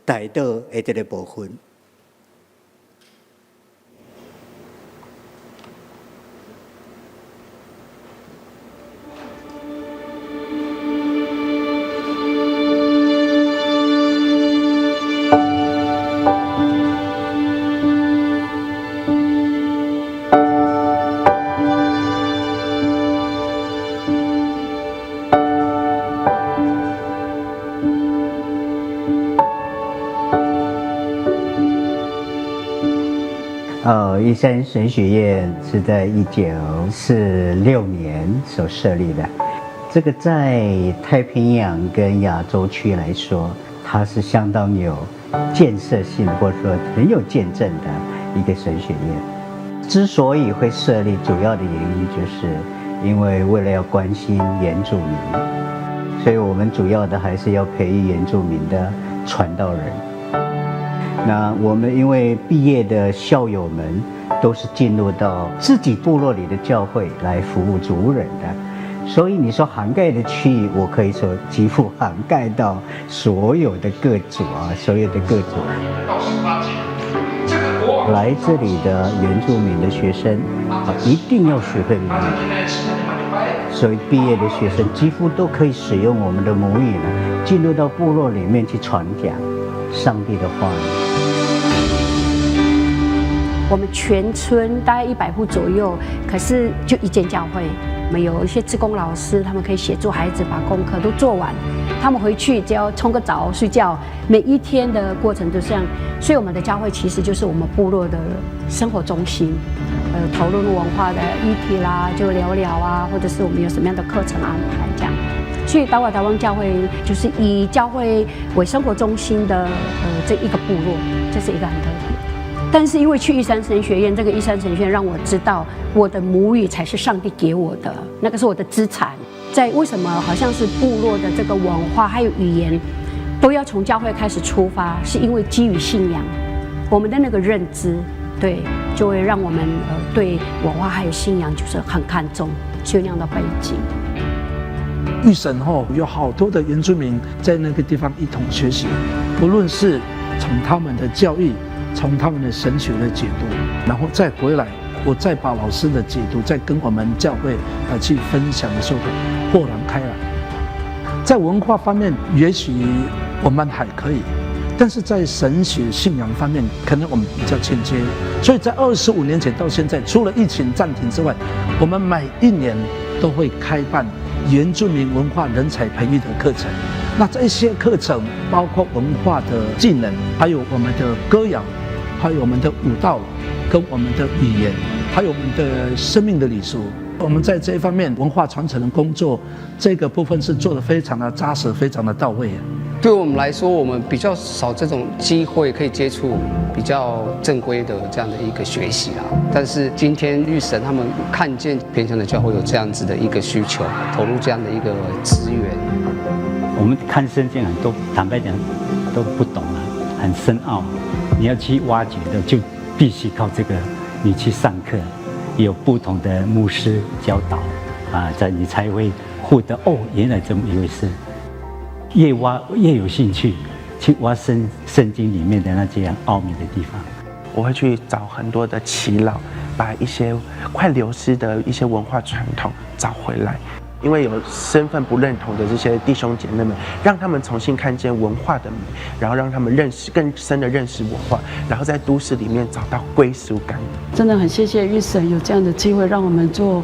代禱的這个部分。玉山神學院是在1946年所設立的，這個在太平洋跟亞洲區來說，它是相當有建設性，或者說很有見證的一個神學院。之所以會設立，主要的原因就是因為為了要關心原住民，所以我們主要的還是要培育原住民的傳道人。那我們因為畢業的校友們都是進入到自己部落裡的教會來服務族人的，所以你說涵蓋的區域，我可以說幾乎涵蓋到所有的各族啊，所有的各族。來這裡的原住民的學生啊，一定要學會母語，所以畢業的學生幾乎都可以使用我們的母語呢，進入到部落裡面去傳講上帝的話語。我們全村大概100戶左右，可是就一間教會。我們有一些志工老師，他們可以協助孩子把功課都做完，他們回去只要沖個澡睡覺。每一天的過程都這樣，所以我們的教會其實就是我們部落的生活中心。討論文化的議題啦，就聊聊啊，或者是我們有什麼樣的課程安排這樣。所以達瓦達旺教會就是以教會為生活中心的這一個部落，這是一個很特別。但是因為去玉山神學院，這個玉山神學院讓我知道我的母語才是上帝給我的，那個是我的資產。在為什麼好像是部落的這個文化還有語言，都要從教會開始出發，是因為基於信仰，我們的那個認知，對，就會讓我們對文化還有信仰就是很看重，是有那樣的背景。玉神吼有好多的原住民在那個地方一同學習，不論是從他們的教育，從他們的神學的解讀，然後再回來，我再把老師的解讀再跟我們教會來去分享的時候，豁然開朗。在文化方面，也許我們還可以，但是在神學信仰方面，可能我們比較欠缺。所以在25年前到現在，除了疫情暫停之外，我們每一年都會開辦原住民文化人才培育的課程。那這些課程包括文化的技能，還有我們的歌謠，還有我們的舞蹈，跟我們的語言，還有我們的生命的禮俗。我們在這一方面文化傳承的工作，這個部分是做得非常的扎實，非常的到位。對我們來說，我們比較少這種機會可以接觸比較正規的這樣的一個學習啦。但是今天玉神他們看見偏鄉的教會有這樣子的一個需求，投入這樣的一個資源。我們看聖經很多，坦白講都不懂啊，很深奧。你要去挖掘的，就必須靠這個，你去上課，有不同的牧師教導，啊，這你才會獲得哦，原來這麼一回事。越挖越有興趣，去挖聖經裡面的那些奧秘的地方。我會去找很多的耆老，把一些快流失的一些文化傳統找回來。因為有身份不認同的這些弟兄姐妹們，讓他們重新看見文化的美，然後讓他們認識更深的認識文化，然後在都市裡面找到歸屬感。真的很謝謝玉神有這樣的機會，讓我們做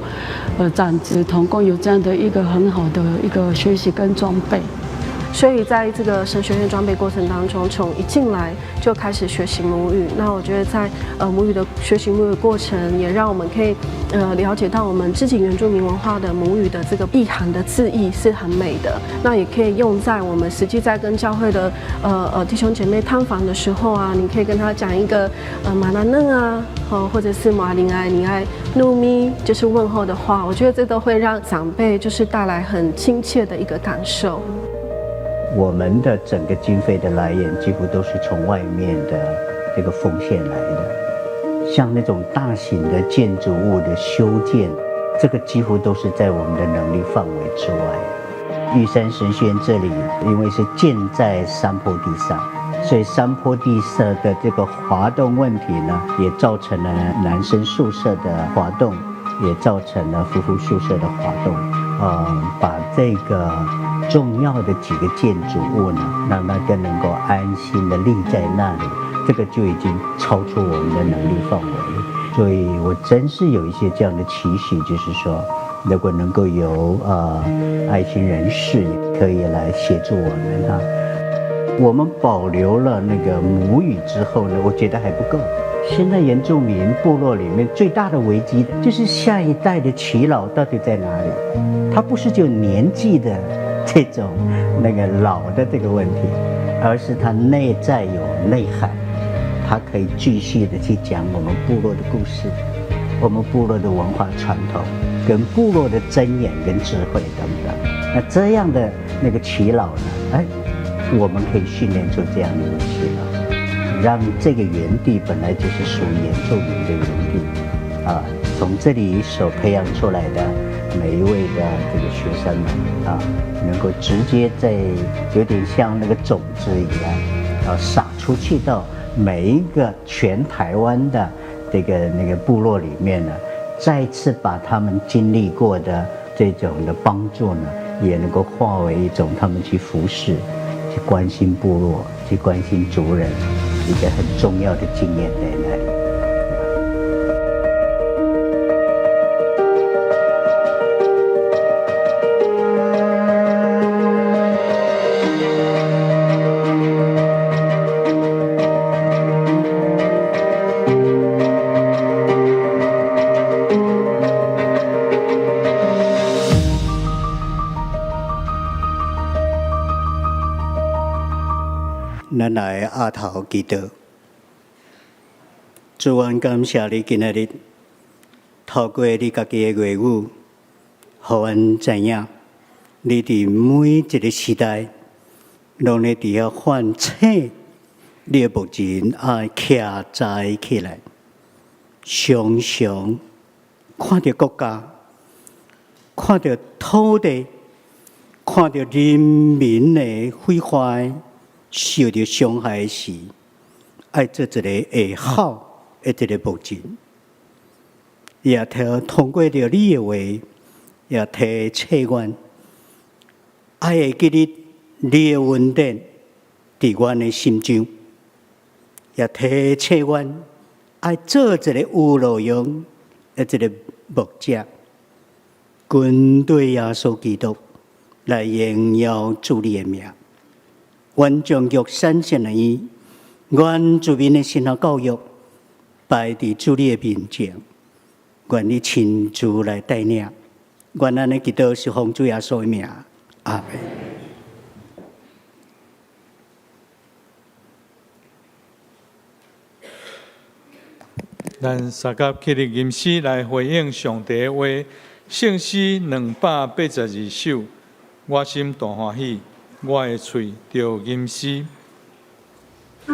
長職同工有這樣的一個很好的一個學習跟裝備。所以在這個神學院裝備過程當中，從一進來就開始學習母語。那我覺得在母語的學習母語過程，也讓我們可以了解到我們自己原住民文化的母語的這個意涵的字義是很美的。那也可以用在我們實際在跟教會的弟兄姐妹探訪的時候啊，你可以跟他講一個馬蘭嫩啊，或者是馬林愛你愛努咪，就是問候的話，我覺得這都會讓長輩就是帶來很親切的一個感受。我們的整個經費的來源幾乎都是從外面的這個奉獻來的，像那種大型的建築物的修建，這個幾乎都是在我們的能力範圍之外。玉山神學院這裡因為是建在山坡地上，所以山坡地上的這個滑動問題呢，也造成了男生宿舍的滑動，也造成了夫婦宿舍的滑動。把這個重要的幾個建築物呢，讓它更能夠安心的立在那裡，這個就已經超出我們的能力範圍。所以我真是有一些這樣的期許，就是說，如果能夠有愛心人士可以來協助我們哈，我們保留了那個母語之後呢，我覺得還不夠。現在原住民部落裡面最大的危機，就是下一代的耆老到底在哪裡？他不是就年紀的這種那個老的這個問題，而是他內在有內涵，他可以繼續的去講我們部落的故事，我們部落的文化傳統，跟部落的箴言跟智慧等等。那這樣的那個耆老呢？哎，我們可以訓練出這樣的一個耆老。讓這個園地本來就是屬於原住民的園地，啊，從這裡所培養出來的每一位的這個學生們啊，能夠直接在有點像那個種子一樣啊，撒出去到每一個全台灣的這個那個部落裡面呢，再次把他們經歷過的這種的幫助呢，也能夠化為一種他們去服侍、去關心部落、去關心族人一個很重要的經驗在那裡。咱來阿頭祈禱，主，阮感謝你今仔日透過你家己的話語，予阮知影，你佇每一個時代，攏咧佇遐喚醒你的僕人，愛徛在起來，常常看著國家，看著土地，看著人民的毀壞。受著傷害時，愛做一個會好的一個牧人，也通過著你的話，也提醒阮，愛會記得你的恩典佇阮的心中，也提醒阮愛做一個有路用的一個牧者，跟隨耶穌基督來榮耀主你的名。願將玉山神學院原住民的神學教育擺佇主你的面前，願你親自來帶領。願按呢祈禱是奉主耶穌的名，阿們。咱相佮起立吟詩來回應上帝的話，聖詩282首，我心大歡喜。我的喙著吟詩。我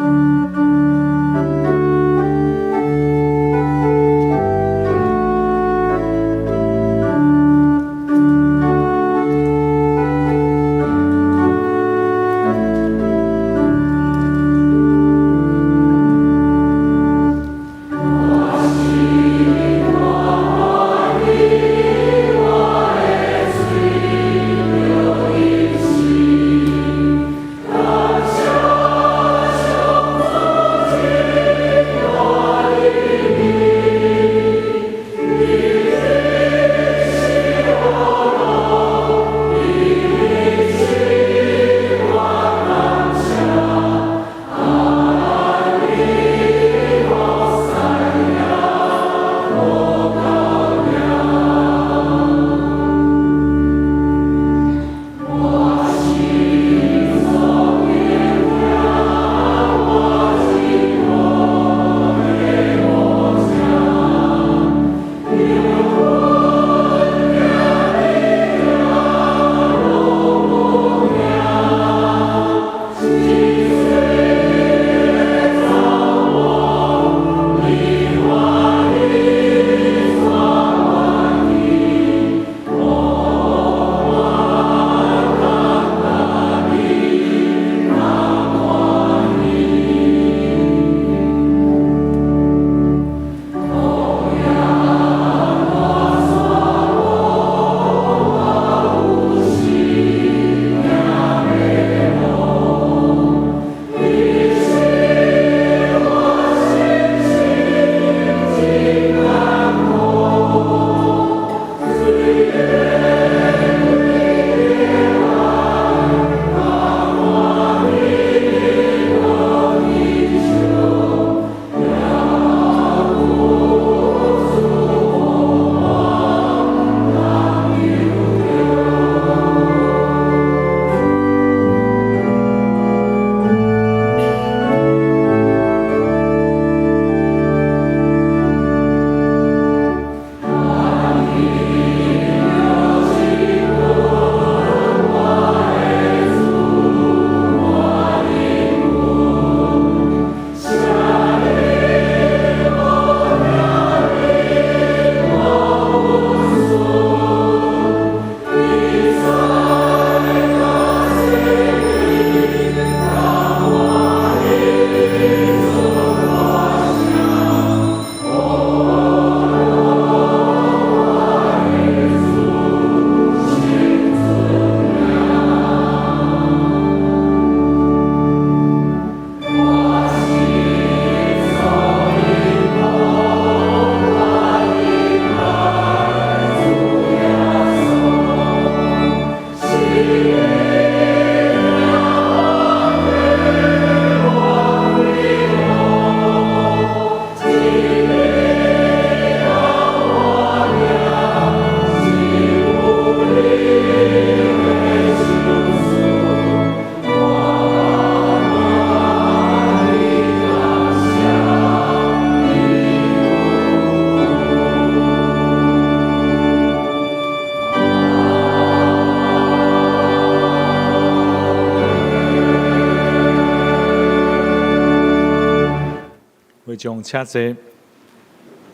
眾請坐，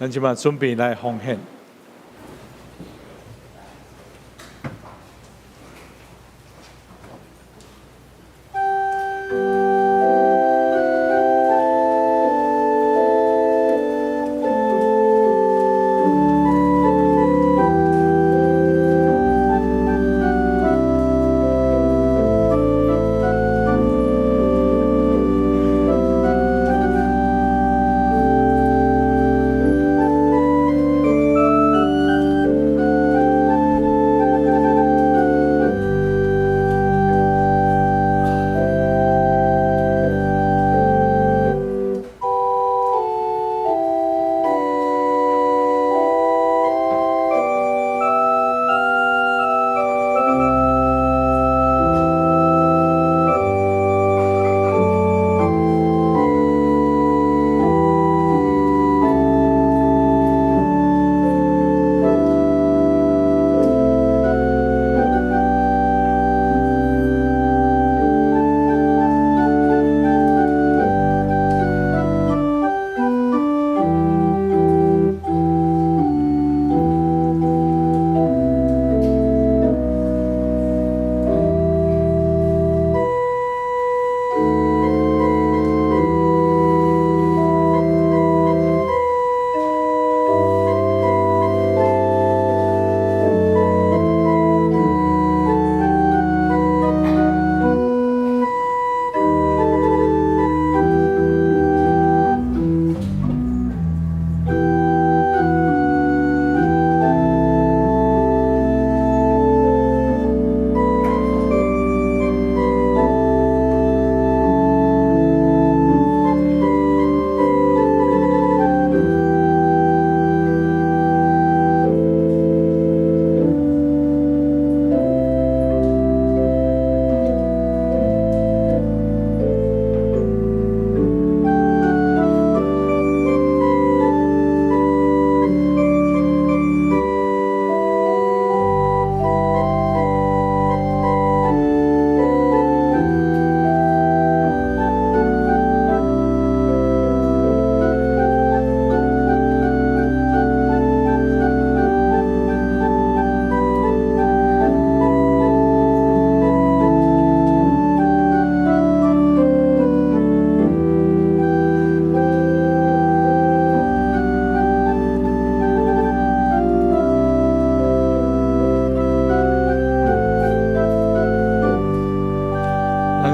咱這擺準備來奉獻。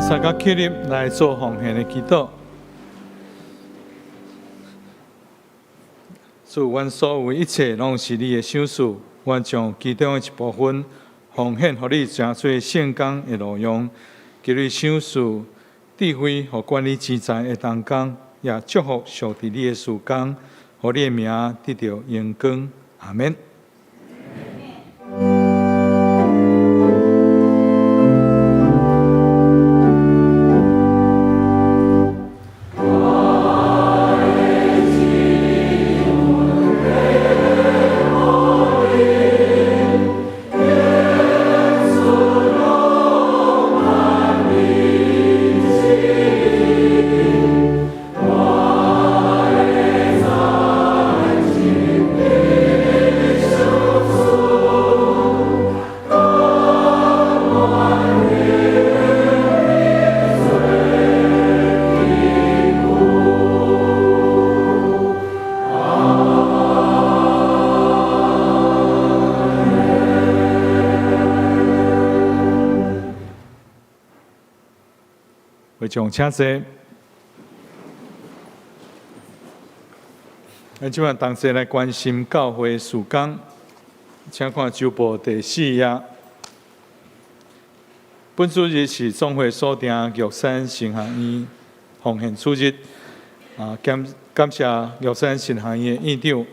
大家起立來做奉獻的祈禱。主，阮所有一切攏是你的賞賜，阮將其中的一部分奉獻予你，成做聖工的路用。求你賞賜智慧，予管理錢財的同工，也祝福屬佇你的事工，予你的名得著榮光。阿們。會眾請坐。咱這擺同齊來關心教會事工，請看周報第四頁。本主日是總會所定玉山神學院奉獻主日。啊，感感謝玉山神學院的院長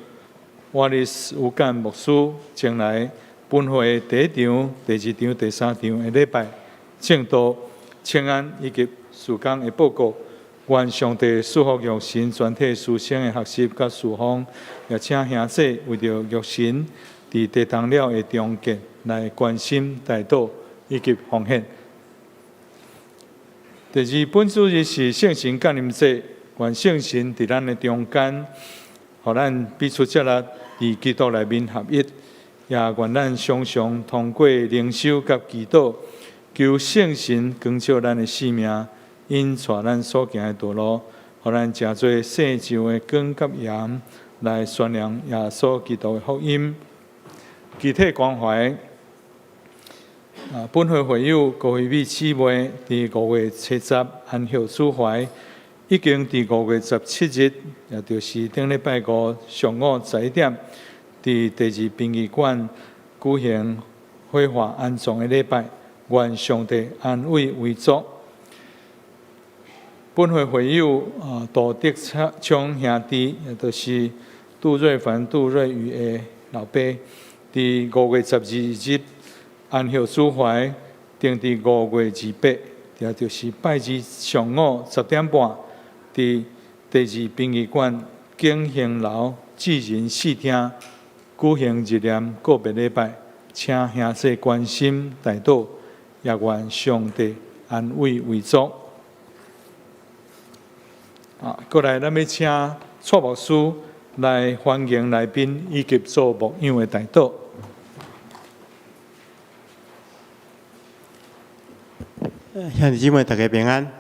瓦利斯吳干牧師前來本會第一場、第二場、第三場的禮拜證道、請安以及事工的報告。願上帝賜福玉神全體師生的學習佮事奉，也請兄弟為著玉神佇地動了的重建來關心、代禱以及奉獻。第二，本主日是聖神降臨節，願聖神佇咱的中間，予咱彼此接納佇基督內面合一，也願咱常常通過靈修佮祈禱，求聖神光照咱的生命，引帶咱所行的道路，予咱成做世上的光佮鹽，來宣揚耶穌基督的福音。具體關懷，本會會友高惠美姊妹，佇5月70安息主懷，已經佇5月17日，也就是頂禮拜五上午11點，佇第二殯儀館舉行火化安葬的禮拜，願上帝安慰遺族。本會會友杜德昌兄弟，也就是杜瑞凡、杜瑞宇的老爸，佇5月12日安息主懷，定佇5月28，也就是拜二上午10點半，佇第二殯儀館景興樓智仁四廳舉行日念告別禮拜，請兄弟關心代禱，也願上帝安慰遺族。過來，咱欲請蔡牧師來歡迎來賓以及做牧養的代禱。兄弟姊妹，大家平安。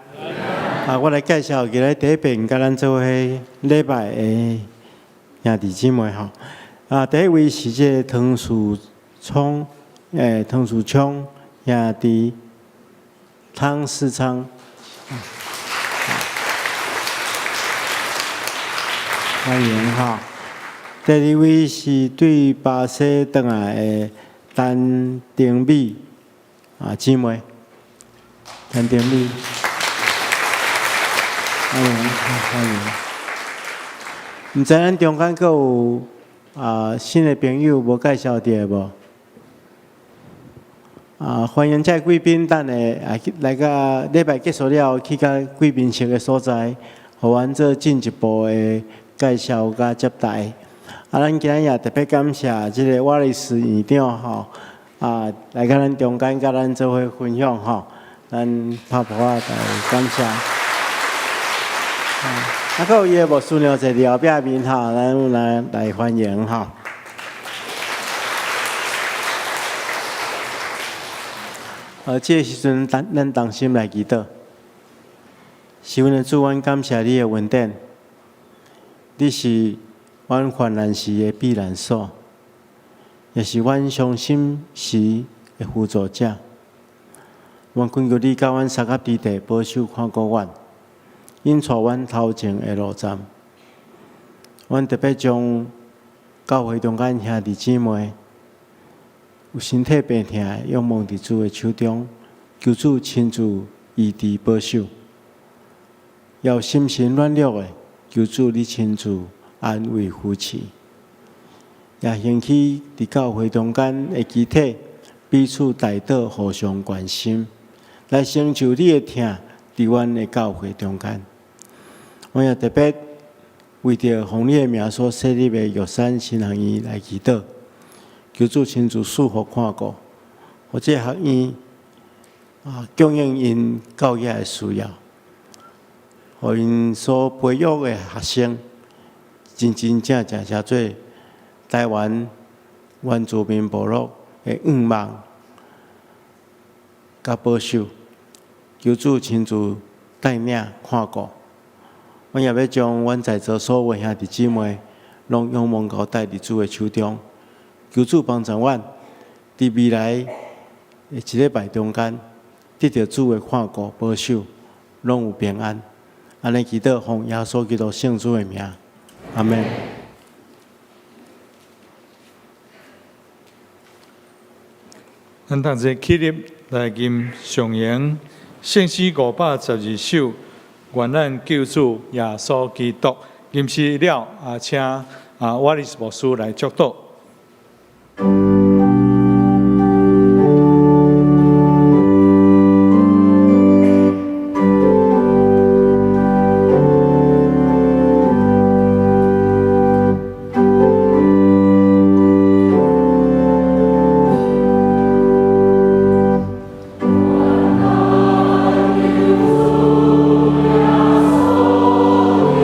我來介紹今日第一遍佮咱做伙禮拜的兄弟姊妹吼。第一位是這個唐樹聰，唐樹聰兄弟，湯世昌。歡迎哈。第二位是對巴西轉來的陳丁美姊妹，陳丁美，歡迎歡迎。毋知咱中間閣有新的朋友無介紹著無？歡迎這貴賓等下來到禮拜結束了，去到貴賓室的所在，予阮做進一步的介紹佮接待。咱今日也特別感謝這個瓦利斯院長吼，來到咱中間佮咱做伙分享吼，咱拍噗仔來感謝。閣有伊的牧師娘坐佇後壁面吼，咱來歡迎吼。這個時陣，咱同心來祈禱。是阮的主，阮感謝你的恩典。你是阮患難時的避難所，也是阮傷心時的輔助者。阮懇求你佮阮相佮之地保守看顧阮，引帶阮頭前的路站。阮特別將教會中間兄弟姊妹有身體病痛的，仰望佇主的手中，求主親自醫治保守；也有心神軟弱的，求主你親自安慰扶持。也興起佇教會中間的肢體彼此代禱，互相關心，來成就你的疼佇阮的教會中間。我也特別為著奉你的名所設立的玉山神學院來祈禱，求主親自賜福看顧，予這個學院供應𪜶教育的需要，予𪜶所培育的學生真真正正成做台灣原住民部落的願望佮保守，求主親自帶領看顧。阮也欲將阮在座所有兄弟姊妹，攏仰望交代佇主的手中，求主幫助阮，佇未來的一禮拜中間，得著主的看顧保守，攏有平安。按呢祈禱，奉耶穌基督聖子的名，阿們。咱同齊起立來吟上詠聖詩512首，願咱救主耶穌基督。吟詩了，請瓦利斯牧師來祝禱。願咱救主耶穌。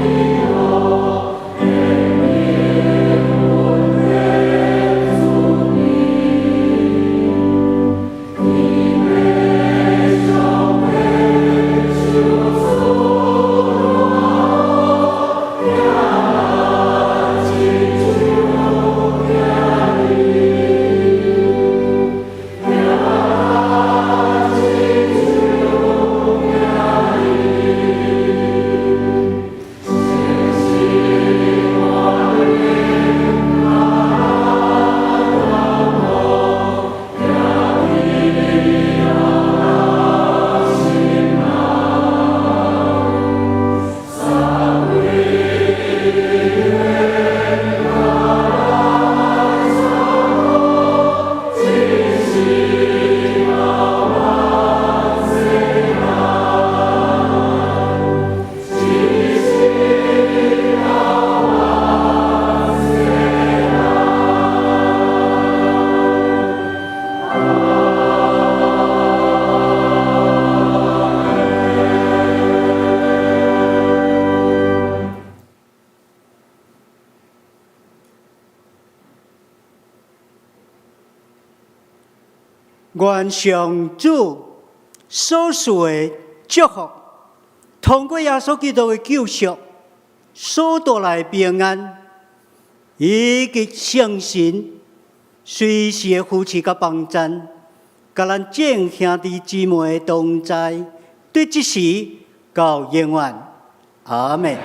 願上主所賜的祝福，通過耶穌基督的救贖所帶來的平安，以及聖神隨時的扶持佮幫贊，佮咱眾兄弟姊妹同在，對這時到永遠。阿們。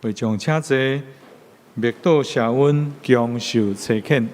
會眾請坐，默禱謝恩，恭受差遣。